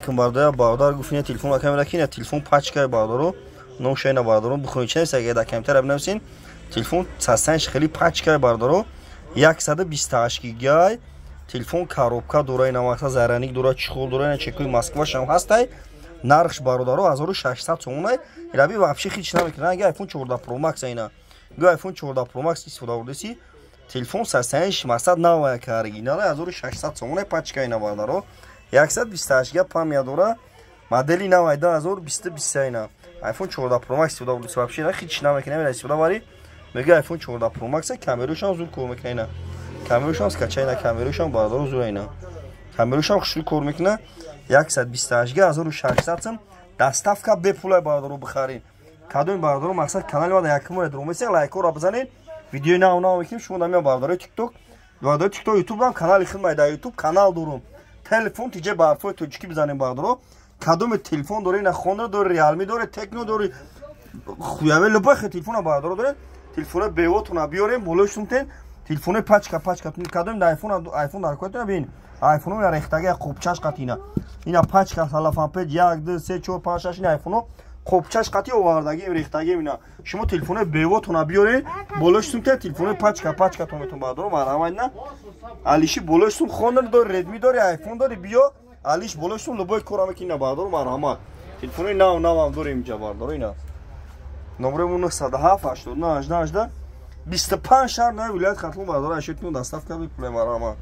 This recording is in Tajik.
Бародар, бародар гуфт, ина телефон камера ки, ина телефон пачка, бародаро, номша ина, бародаро, бихонед, чи нест, агар дар компютер бинависен, телефон састанш хеле пачка, бародаро, 128 гигай телефон, коробка дора, ина мақсад зараник дора, чехол дора, ина чекои Москвашам ҳастай. Нархш, бародаро, 1600 сомонай. Ираби вообще хич намекунад. Ага, iPhone 14 Pro Max, ина гӯ iPhone 14 Pro Max истифода бурдаси, телефон састанш мақсад навая, ка оригинала, 1600 сомонай пачка. Ина, бародаро, 128 гига память дора, модели навай, 2023. Ина iPhone 14 Pro Max истифода бурдаси, вообще ина хич намекунад. Ина истифода бари, мега iPhone 14 Pro Max, камерашам зуд кор мекунад, ина камерашам скачай, ина камерашам, бародаро, зуд, ина камерашам хушрӯ кор мекунад. 128 га 1600 сом, доставка бепулай, бародаро, бихаред. Кадоми, бародаро, мақсад канали ма якум дромеси, лайкҳоро бизанед, видеои нав нав мекунем. Шумо дамия, бародарои Тикток, бародарои Тикток, Ютуб канали хидмай, дар Ютуб канал дорум, телефон тиҷа ба ҳарфҳои тоҷикӣ бизанем. Бародаро, кадоме телефон дори, ина Хонор дори, Реалми дори, Текно дори, хуяме, любой телефона, бародаро, доред, телефони бевотона биёрем, болои сумтен телефони пачка пачка. Кадоми да айфон, айфон дар койтона, бин, айфоно ина рехтага, қопчаш қатина, ина пачка салафанпед, як, ду, се, чор, панҷ, шаш, ина айфоно қопчаш қати овардаги, рехтаги. Ина шумо телефони бевотона биёред, болои сумтен телефони пачка пачка то метон. Бародаро, марҳамат, ина алиши болои сум, Хонор дори, Редми дори, айфон дори, биё, алиш болои сум, любой кора мекунӣ. Бародаро, марҳамат, телефони нав навам дорем инҷа, бародаро. Ина номерамон 907 89 18, 25 шаҳр, нави вилоят Хатлон, бародаро, ашётон доставка бепуле, марҳамат.